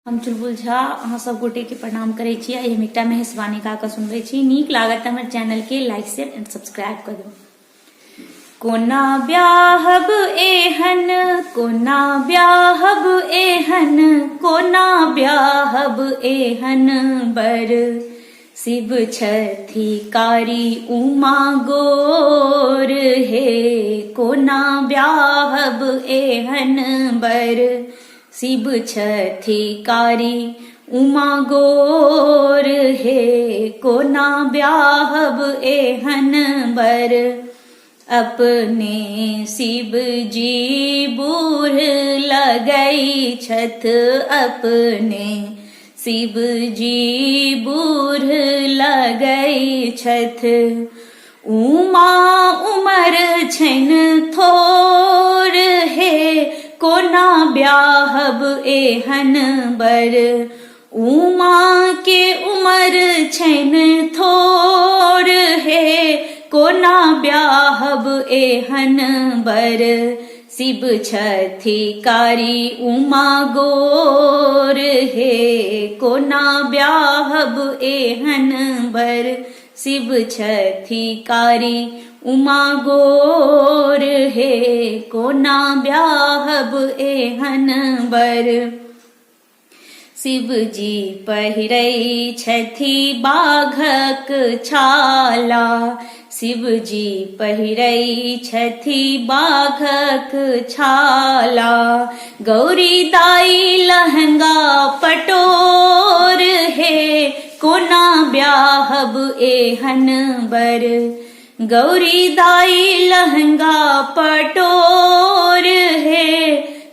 हम चुलबुल झा अहाँ सब गोटे के प्रणाम करै छी। आइ हम एकटा महेशवाणी गा कऽ सुनबै छी। नीक लागत तऽ हमर चैनल के लाइक, शेयर एंड सब्सक्राइब कऽ देब। कोना ब्याहब एहन, कोना ब्याहब एहन, कोना ब्याहब एहन बर, शिव छथि कारी उमा गोर हे, कोना ब्याहब एहन बर, शिव छथि कारी उमा गोर हे, कोना ब्याहब एहन बर। अपने शिव जी बूढ़ लगै छथ, अपने शिव जी बूढ़ लगै छथ, उमा उमर छैन थोर हे, कोना ब्याहब एहन बर, उमा के उमर छैन थोर हे, कोना ब्याहब एहन बर, शिव छथि कारी उमा गोर हे, कोना ब्याहब एहन बर, शिव छथि कारी उमा गोर हे, कोना ब्याहब एहन बर। शिवजी पहिरै छथि बाघक छाला, शिवजी पहिरै छथि बाघक छाला, गौरी दाई लहंगा पटोर हे, कोना ब्याहब एहन बर, गौरी दाई लहंगा पटोर हे,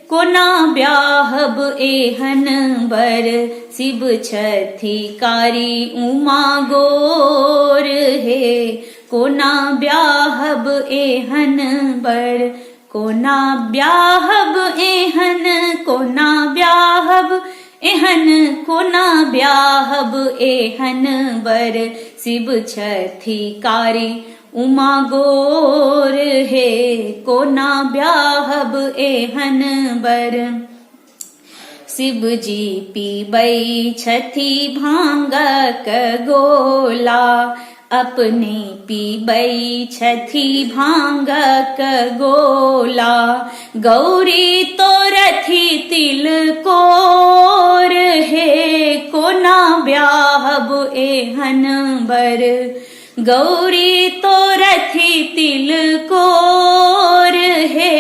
कोना ब्याहब एहन बर, शिव छथि कारी उमा गोर हे, कोना ब्याहब एहन बर, कोना ब्याहब एहन, कोना ब्याहब एहन, कोना ब्याहब एहन बर, शिव छथि कारी उमा गोर हे, कोना ब्याहब एहन बर। शिवजी पीबै छथि भांगक गोला, अपने पीबै छथि भांगक गोला, गौरी तोरथि तिलकोर हे, कोना ब्याहब एहन बर, गौरी तोरथि तिलकोर हे,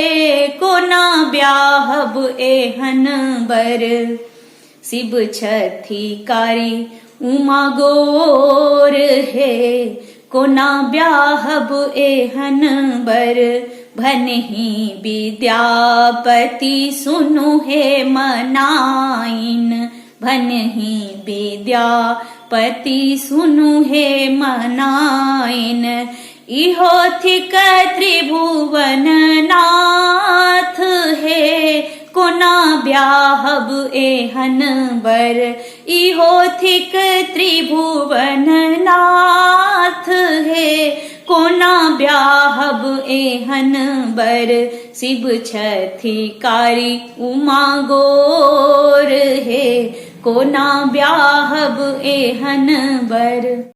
कोना ब्याहब एहन बर, शिव छथि कारी उमा गोर हे, कोना ब्याहब एहन बर। भनहि विद्यापति सुनु हे मनाइन, भनहि विद्यापति सुनु हे मनाइन, इहो थिक त्रिभुवन नाथ हे, कोना ब्याहब एहन बर, इहो थिक त्रिभुवन नाथ हे, कोना ब्याहब एहन बर, शिव छथि कारी उमा गोर हे, कोना ब्याहब एहन बर।